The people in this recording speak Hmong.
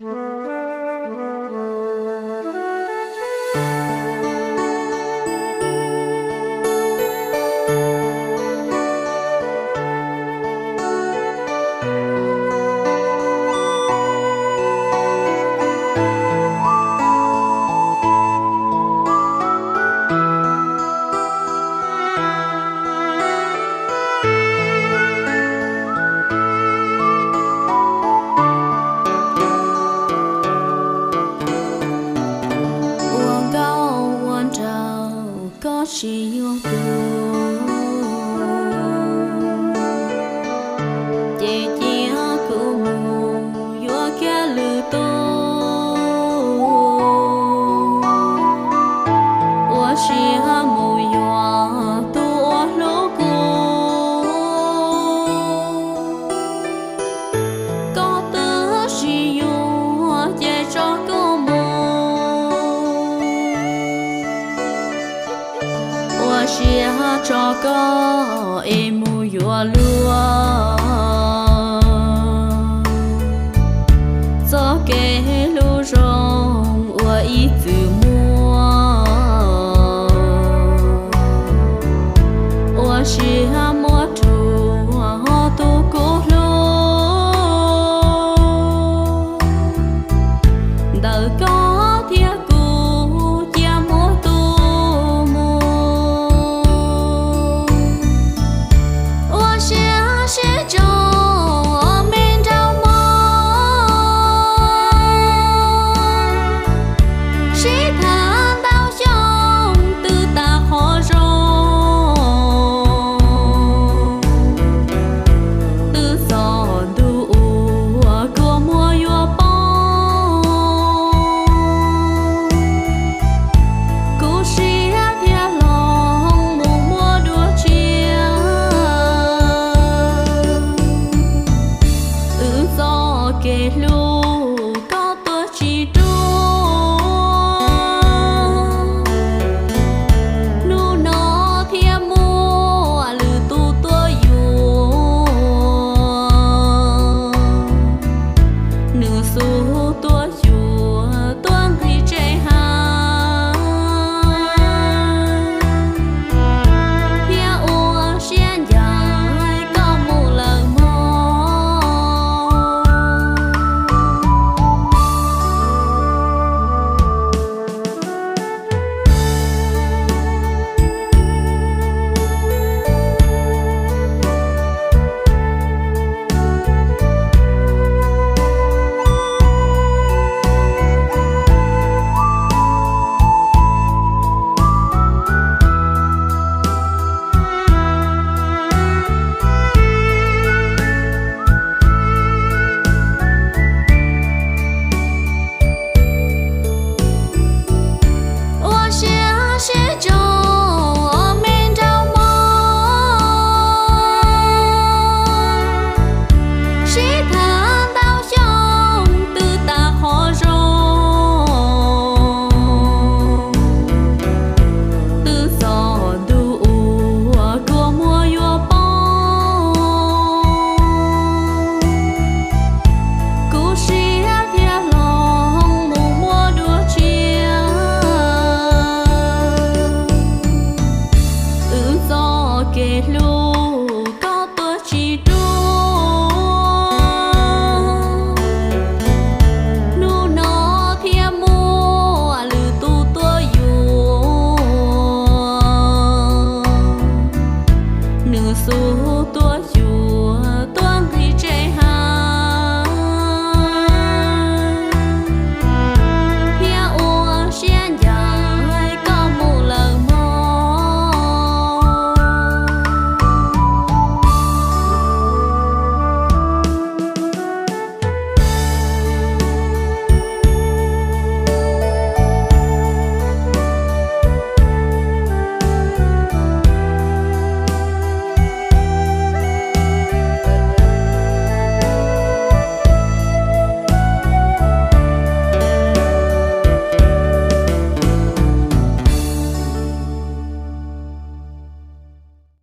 Ua nkauj ua nraug koj tsis yuav kuv, ces cia kuv mus yuav kiag lwm tus. Ua siab mus yuav tus uas hlub kuv. Koj twb tsis yuav ces tso kuv mus. Ua siab tso koj es mus yuav luag txoj kev hlub zoo uas ib txwm muaj. Ua siab muab rhuav tus kuv hlub. Ntawm koj thiab kuv cia muab tu mus. Ua siab sib tso me nraug mog, sib tham ntau xyoo twb tas qhov zoo. Twb txog ntu uas kua muag yuav poob, kuv siab thiab hloov mus muaj dua tshiab. Wb txoj kev hlub koj tuav tsis ruaj, hnub no thiaj muaj lwm tus tuaj yuav. Nws xub